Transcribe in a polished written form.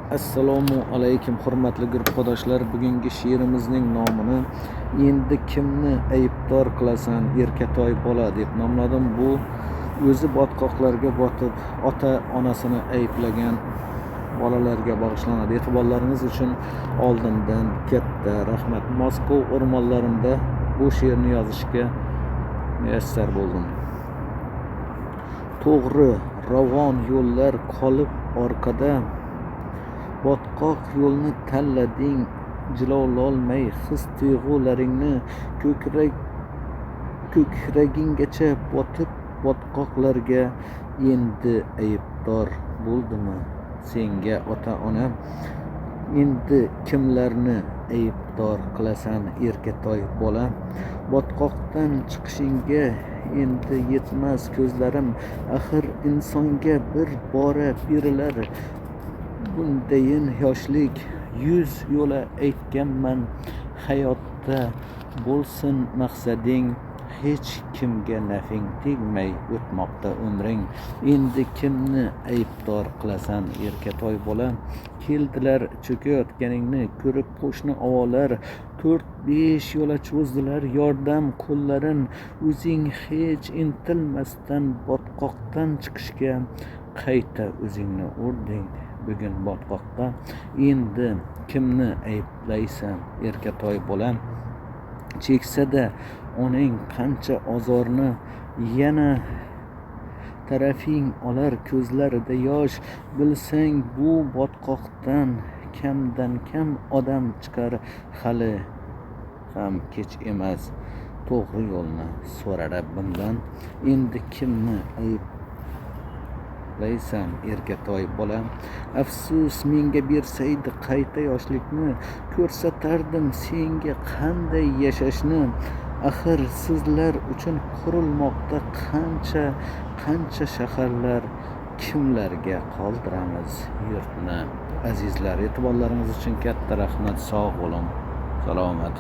Assalomu alaykum, hurmatli guruhdoshlar. Bugungi she'rimizning nomini "Endi kimni aybdor qilasan, erkatoy bola" deb nomladim. Bu o'zi botqoqlarga botib, ota onasini ayblagan bolalarga bag'ishlanadi. E'tiborlaringiz uchun oldindan katta rahmat. Moskva o'rmonlarida bu she'rni yozishga muyassar bo'ldim. To'g'ri, ravon yo'llar qolib orqada, botqoq yo'lni tanlading. Jilovlolmay his tuyg'ularingni, ko'kraginggacha botib botqoqlarga, endi aybdor bo'ldimi senga ota ona? Endi kimlarni aybdor qilasan, erkatoy bola? Botqoqdan chiqishingga endi yetmas ko'zlarim. Axir insonga bir bora berilar bundayin yoshlik. 100 yo'la aytganman, hayotda bo'lsin maqsading, hech kimga nafing tegmay o'tmoqda umring. Endi kimni aybdor qilasan, erkatoy bola? Keldilar cho'kayotganingni ko'rib qo'shni ovolar, to'rt besh yo'la cho'zdilar yordam qo'llarin. O'zing hech intilmasdan botqoqdan chiqishga, qayta o'zingni urding bugun botqoqqa. Endi kimni ayblaysan, erkatoy bola? Cheksa-da onang qancha ozorni, yana tarafing olar ko'zlarida yosh. Bilsang, bu botqoqdan kamdan kam odam chiqar. Hali ham kech emas, to'g'ri yo'lni so'ra Rabbimdan. Endi kimni ayblaysan, erkatoy bola? Afsus, menga bersaydi qayta yoshlikni, ko'rsatardim senga qanday yashashni. Axir sizlar uchun qurilmoqda qancha qancha shaharlar, kimlarga qoldiramiz yurtni, azizlar? E'tiborlaringiz uchun katta rahmat. Sog' bo'ling, salomat.